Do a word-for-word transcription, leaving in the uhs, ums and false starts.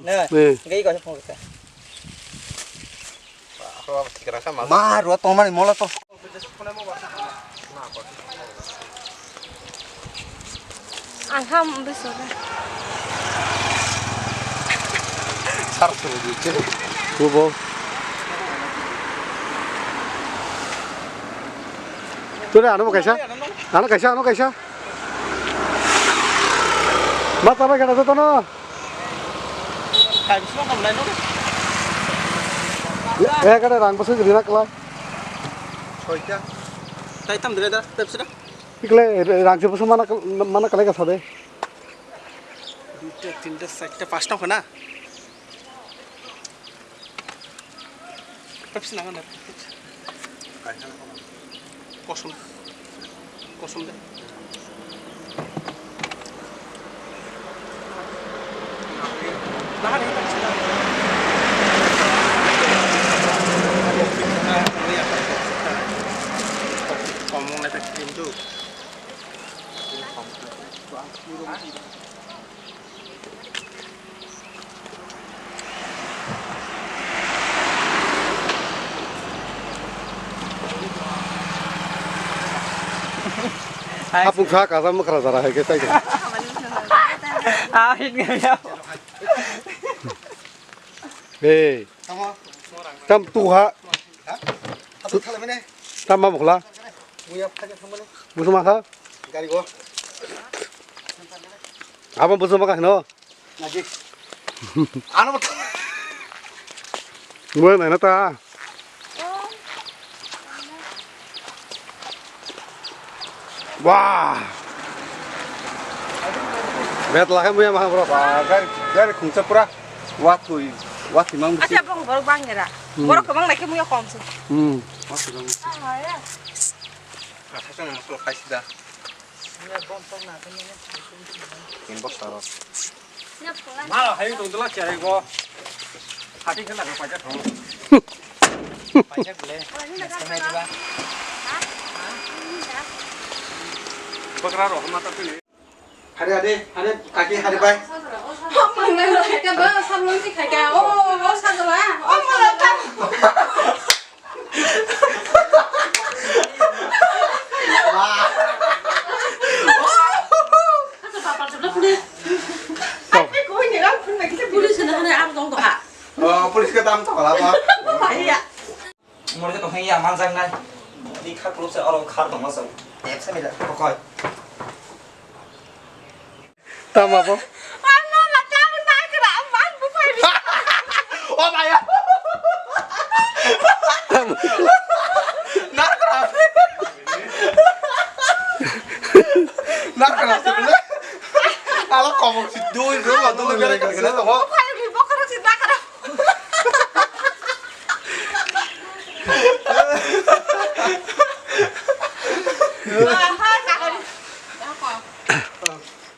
Ne. Eh. Gai ko phone ka. Ma ro tongmani mola to. Ang ham bisoga. Sar tu di che. Kubo. Tule ano kaisa? Ano kaisa, ano kaisa? Ma tabai kana to no? Kaibisma kamlai no. Eh, kada rang bwswk rina kla. Soita. Tai tam dile da, tepsira. Ikle rang se bwswk mana, mana kla ka sade. Duita, tinta, charta, pasta khana. Pepsi nangan da. Kosom. Kosom de. Komong na tak pintu. Hapung kha kaza mwkhra jara hai khe tai. Ah, hit ngai ya. Hey. Tamo. Tam tu ha. Ha? Hatu thala mene. Tam ma bukla. Muya phaja thamane. Busuma kha. Gari go. Abo busuma kha no. Lagi. Ano. Gua nai na ta. Wah. Bet lakai muya maha bro. Wah, gari, gari khungsa pura. Watwi, watwi mang bisi. Acha bong borok bang era. Hmm. Borok kwbang naikhe muya kom se. Hmm. Watwi mang bisi. Ah, ya. Asa chang mosok khai sida. Tin bosta rok. Ma hai tong dula cherai go. Hati khela ka paisa thong. Paisa bole. Bakra rok ma ta pini. Hari, hari, hari, kaki hari bai. Hamang nang lo khaika ba, sablong si khaika. O, o, o, sadola. O, mala ta. Police na hane ang tong ha. Oh, police ka tam to kala ba. Bahaya. Mori to ya manjang nai. Di kha klose oro khar tong ma sa. Tep sa mi da. Kokoi. Tamo bo. Ano na ta na kra man bu pai. Oh my god. Tamo. Na kra. Na kra. Ala komok si dui ro dui gare gare to. Pai bi bokra si na kra.